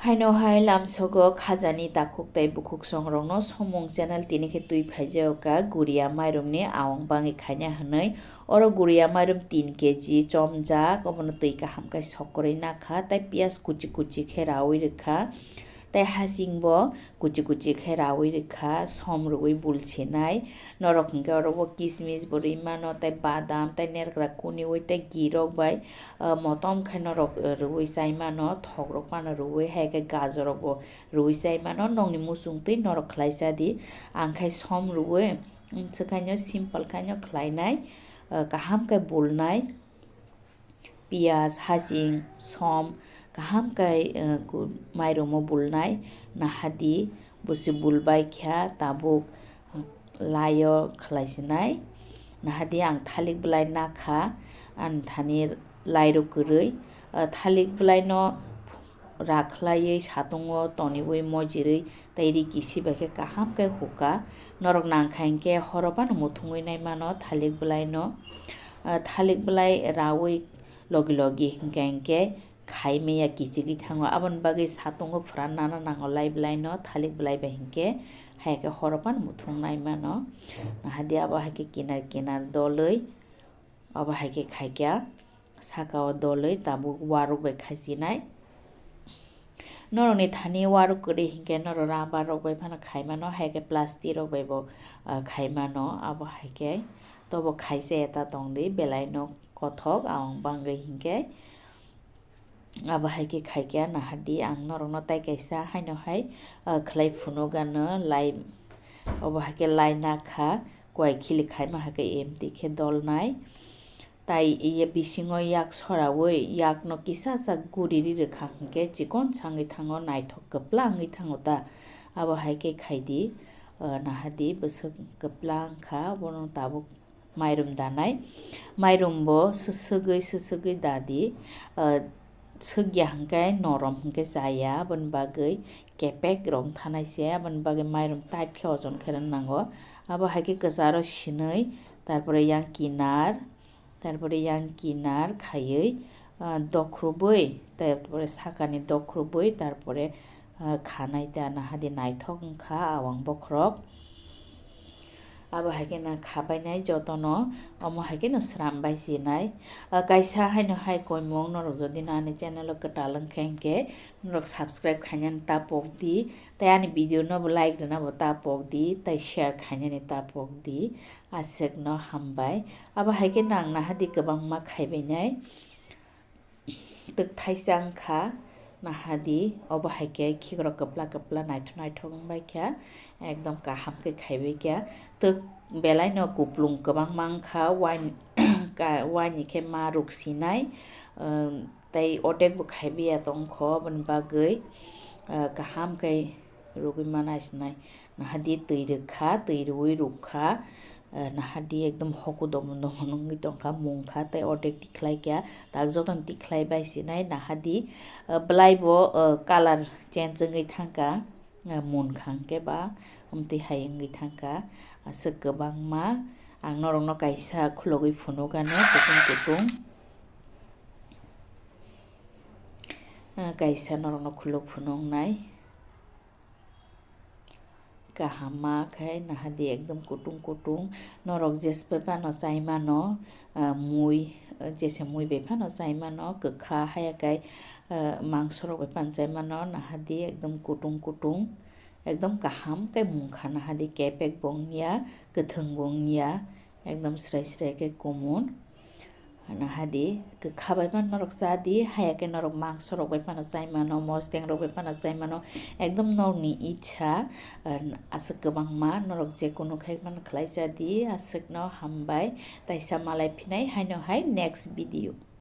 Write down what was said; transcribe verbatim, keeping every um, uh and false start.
Haino hai lamsogo khajani takhuk tei bukhuk songrokno somung channel tini khe twi phaijago ka guria mairumni awang bangwi khaina hwnwi. Oro guria mairum tin kg chomjak, obono twi kaham khe sokorwi nakha tei piyaj kuchi kuchi khe rawi rwkha. Tei hasingbo kuchi kuchi khe rawi rwkha, som rwui bul sinai. Norok hwnkhe oro o kismis bo rwi mano, tei badam, tei nerkra kuniui, tei ghee rok bai, ah, motom khe norok, ah, rwui chai mano, thok rok phano rwui, hai khe gajor rok bo rwui chai mano. Nokni muchung twi norok khlai cha di, ang khai som rwui, mm, swkhaino simple khaino khlainai, ah, kaham khe bulnai. Piyaj, hasing, som, kaham khe, eh, ku-, mairumo bulnai, nahadi, busi bulbai kha, tabuk, eh, laio khlai sinai, nahadi ang thalik bwlai nakha, ani thani lairok kwrwi, eh, thalik bwlaino rakhlaiwi satungo toniwi mojirwi tei riki sibai khe kaham khe hukha. Norok nangkha hinkhe horo phano muthungwi nai mano thalik bwlaino. Ah, thalik bwlai raui logi logi hinkhe hinkhe khai maya kichigwi thango. Aboni bagwi satungo phwran nana nango lai bwlaino thalik bwlai bai hinkhe, hai khe horo phano muthung nai mano. Nahadi abo hai khe kinar kinar dolwi, abo hai khe khai kha. Saka o dolwi tabuk warok bai khaisinai. Norokni thani warok kwrwi hinkhe norok rubber rok bai phano khaimano, hai khe plastic rok bai bo, ah, khaimano. Abo hai khe tobo khaisa eta tongdi, belai no kothok awang bangwi hinkhe. Abo hai khe khai khe nahadi ang norokno tai kaisa haino hai, ah, khlai phunukgano lai, obo hai khe lai nakha, kuai khili khaima hai khe empty khe dolnai. Tai ye bisingo yak soraui yakno kisa sak guri ri rwkha hinkhe chikon sangwi thango, naithok kwpla wngwi thango ta. Abo hai khe khai di, ah, nahadi bwswk kwpla wngkha, bono tabuk mairum danai. Mairum bo swswgwi swswgwi da di, ah, swkya hinkhe norom hinkhe chaya, aboni bagwi kepek rok wngthanai se, aboni bagwi mairum tight khe ojon khe rwna nango. Abo hai khe kwcharo sinwi, tarpore yang kinar, tarpore yang kinar khaiwi, ah, dokhrobo, tarpore sakani dokhrobo, tarpore, ah, khanai ta nahadi naithok wngkha awang bokhorok. Abo hai khe no khabainai jotono, omo hai khe no srambai sinai. Ah, kaisa haino hai koimung norok jodi no ani channel o kwtal wngkha hinkhe norok subscribe khainani ta pok di, tei ani video no bo like rwna bo ta pok di, tei share khainani ta pok di. Aswk no hambai. Abo hai khe nang nahadi kwbangma khaibainai. Twk thaisa wngkha nahadi, obo hai khe khikrok kwpla kwpla naithok naithok wngbai kha, ekdom kaham khe khaibai kha. Twk belai no kuplung kwbangma wngkha, wine ka-, wine ni khe ma ruk sinai, um, tei odek bo khaibai ya tongkho, aboni bagwi, uh, kaham khe rugwi ma naisinai. Nahadi twi rwkha, twi rwui rukha, eh, nahadi ekdom hoku domo domo nungwi tongkha, mungkha tei ordek tikhlai kha, tak jotono tikhlai bai sinai nahadi, eh, bwlai bo, eh, colour change wngwi thangkha, eh, munkha hwnkhe ba amtwi hai wngwi thangkha, aswk kwbangma. Ang norokno kaisa khulogwi phunukgano kutung kutung, eh, kaisa norokno khuluk phunuknai. Kaham ma khe nahadi ekdom kutung kutung. Norok jesa bai phano chai mano, ah, mui, jesa mui bai phano chai mano, kwkha haya khe, ah, mangso rok bai phano chai mano, nahadi ekdom kutung kutung. Ekdom kaham khe mungkha nahadi kepek bo wngya, kwthwng bo wngya. Ekdom srai srai khe kumun. Hana hadi, kwkha bai phano norok cha di, haya khe norok mangso rok bai phano chai mano, mosdeng rok bai phano chai mano. Ekdom norokni icha, ah, aswk kwbangma, norok je kunu khai phano khlai cha di, aswkno hambai. Taisa malai phinai haino hai next video.